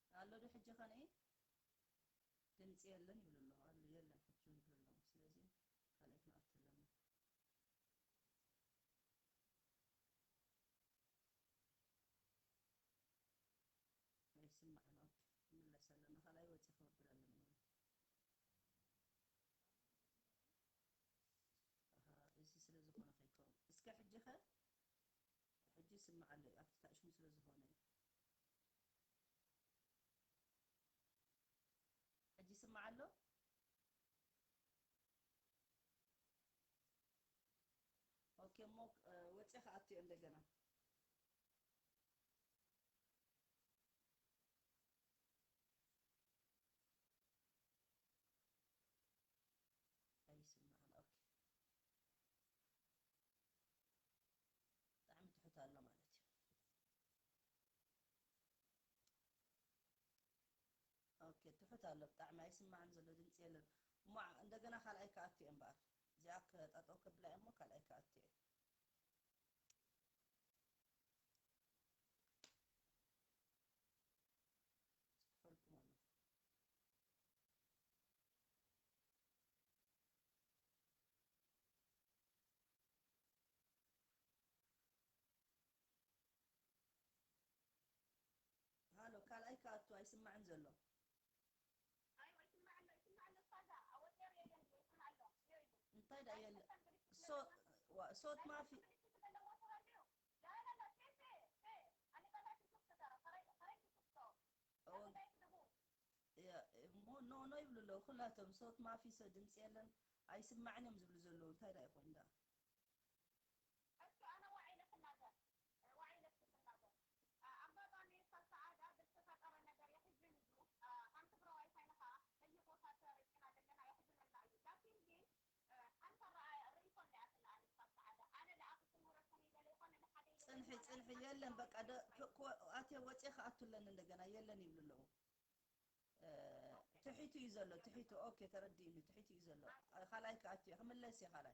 እስከ ኣሎ ዶ ሕጂ ኸነኢ? ድምፂ የለን ይብሉ ኣለዉ። ኣሎ የለን ሕጂ ይብሉ ኣለዉ። ስለዚ ካልኣይ ክንኣቱ ኣለና። ኣይስማዕን። ኦኬ፣ ክምለስ ኣለና። ካልኣይ ወፂ ክወብድ ኣለና ማለት እዩ። ኣሃ፣ እዚ ስለ ዝኾነ ከይከውን። እስከ ሕጂ ኸ? ሕጂ ይስማዕ ኣሎ እዩ። ኣብቲ ታእሽሙ ስለ ዝኾነ እዩ። ሕጂ ይስማዕ ኣሎ? ኦኬ፣ እሞ፣ እ፣ ወፂ ክኣቱ እየ እንደገና። ኣይስማዕን። ኦኬ። ብጣዕሚ ትሑት ኣሎ ማለት እዩ። ኦኬ፣ ትሑት ኣሎ ብጣዕሚ፣ ኣይስማዕን ዘሎ፣ ድምፂ የለን። እሞ እንደገና ካልኣይ ክኣቱ እየ እምበኣር። እዚኣ ከ-፣ ጠጠው ከብላ እየ እሞ ካልኣይ ክኣቱ እየ። ጽሑፈልኩም ኣለኹ። ሃሎ፣ ካልኣይ ክኣቱ ኣይስማዕን ዘሎ። እንታይ ደኣ የለ? ሶ-፣ ዋ-፣ ሶት ማፊ። ኦ፣ ያ፣ እሞ ኖ፣ ኖ ይብሉ ኣለዉ ኩላቶም። ሶት ማፊ፣ ሶ ድምፂ የለን፣ ኣይስማዕን እዮም ዝብሉ ዘለዉ። እንታይ ደኣ ይኾን ደኣ? እስኪ ኣነ ዋዒ ኢለ ክናገር፣ ዋዒ ኢለ እስኪ ክናገር። ኣ-፣ ኣጋጣሚ እታ ሰዓዳ ብዝተፈጠረ ነገር የሕዝን እዩ። ኣ፣ ከም ትግራዋይ ኮይነ ኸዓ በየቦታ ተረጊና ዘለና የሕዝነና እዩ። ላኪን ግን፣ እ፣ ሓንቲ ኣረኣእያ ርእይቶ እኒኣትና ኣነ እታ ሰዓዳ። ኣነ ደኣ ክስውረኩም ይደለ ይኾነ ንሓደ ኢለ ፅንሒ፣ ይኾነ ፅንሒ፣ የለን በቃ ደ-፣ ክ-፣ ክወ-፣ ኣትየ ወፂአ ክኣቱ ኣለኒ እንደገና የለን ይብሉ ኣለዉ። እ፣ ትሒቱ እዩ ዘሎ፣ ትሒቱ። ኦኬ፣ ተረዲእኒ፣ ትሒቱ እዩ ዘሎ። እ፣ ካልኣይ ክኣቱ እየ፣ ክምለስ እየ ካልኣይ።